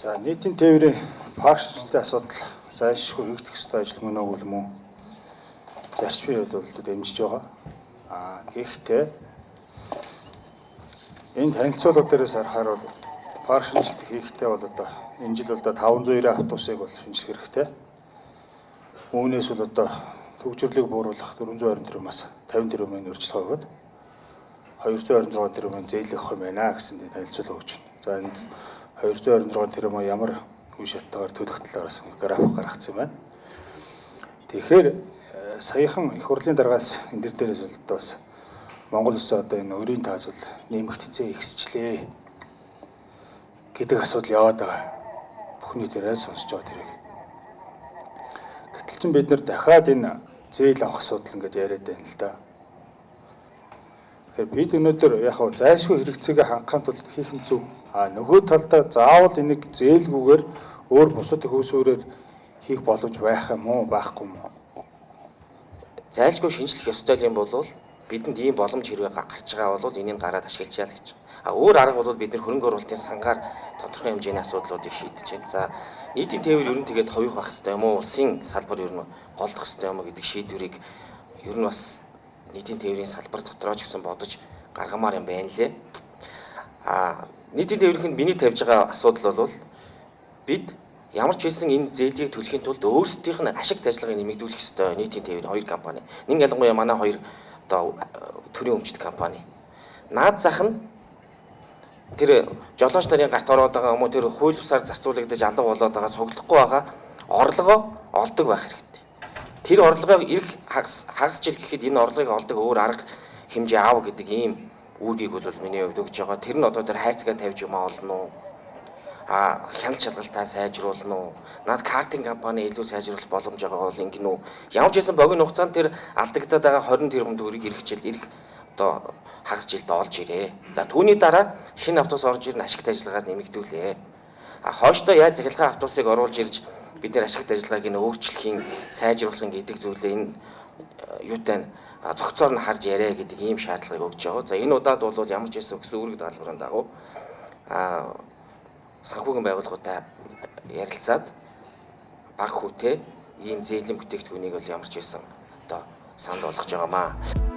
За, нийтийн тээврийн парк шинжилгээний асуудал зайлшгүй хийгдэх ёстой ажил мөн үү мөн зарчмын хувьд бол дэмжиж байгаа. Гэхдээ энэ танилцуулга дээрээс харахаар бол парк шинжилгээ хийхдээ бол одоо энэ жил бол 590 автобусыг бол шинжлэх хэрэгтэй. Үүнээс бол одоо төгжрлийг бууруулах 420 тэрбумаас 50 тэрбумын өрчлөгөө өгөөд 226 тэрбумын зээл авах юм байна гэсэн танилцуулга өгч байна. За, энэ 226 тэрбум ямар үе шаттайгаар төлөх талаар бас график гаргацсан байна. Тэгэхээр саяхан их хурлын дараагаас энэ дэр дээрээс бол одоо бас Монгол улсын одоо энэ өрийн тааз бол нэмэгдсэн, ихсчлээ гэдэг асуудал яваад байгаа. Бүхний дээрээ сонсож байгаа тэрийг. Гэтэл чин бид нар дахиад энэ зээл авах асуудал ингээд яриад байна л да. Тэгэхээр бид өнөөдөр яг хав зайлшгүй хэрэгцээгээ хангахын тулд хийх нь зөв. Нөгөө талдаа заавал энийг зээлгүйгээр өөр бусад их усүүрээр хийх боломж байх юм уу, байхгүй юм уу? Зайлшгүй шинжлэх ёстой юм бол бидэнд ийм боломж хэрвээ гарч байгаа бол энийг гараад ашиглаж яал гэж. Өөр арга бол бид нар хөрөнгө оруулалтын сангаар тодорхой хэмжээний асуудлуудыг шийдэж байна. За, нийтийн тээвэр ер нь тэгээд хувийнх байх ёстой юм уу, улсын салбар ер нь голдох ёстой юм уу гэдэг шийдвэрийг ер нь бас нийтийн тээврийн салбар дотроо ч гэсэн бодож гаргамаар юм байна лээ. Нийтийн тээврийнхэнд миний тавьж байгаа асуудал бол бид ямар ч байсан энэ зээлийг төлөхийн тулд өөрсдийнх нь ашиг ажиллагааг нэмэгдүүлэх ёстой. Нийтийн тээврийн хоёр компани. Нэг ялангуяа манай хоёр одоо төрийн өмчт компани. Наад зах нь тэр жолооч нарын гарт ороод байгаа юм уу, тэр хууль бусаар зарцуулагдаж алга болоод байгаа, цуглахгүй байгаа орлогоо олдог байх хэрэгтэй. Тэр орлогоо ирэх хагас жил гэхэд энэ орлогыг олдог өөр арга хэмжээ аав гэдэг ийм үүргийг бол миний хувьд өгч байгаа. Тэр нь одоо тэр хайцгаа тавьж юм олно уу? Хяналт шалгалтаа сайжруулна уу? Наад картын компани илүү сайжруулах боломж байгаа бол ингэнэ үү? Ямар ч байсан богино хугацаанд тэр алдагдаад байгаа 20 тэрбум төгрөгийг ирэх жил, ирэх одоо хагас жилд олж ирээ. За, түүний дараа шинэ автобус орж ирнэ, ашигт ажиллагаа нэмэгдүүлээ. Хойшдоо яаж захиргаан автобусыг оруулж ирж бид нэр ашигт ажиллагааг энэ өөрчлөхийн, сайжруулахын гэдэг зүйлээ энэ юутай зохицоор нь харж яриа гэдэг ийм шаардлагыг өгч байгаа. За, энэ удаад бол ямар ч байсан өгсөн үүрэг даалгаврын дагуу санхүүгийн байгууллагуудаа ярилцаад баг хүүтэй ийм зээлийн бүтээгдэхүүнийг бол ямар ч байсан одоо санал болгож байгаамаа.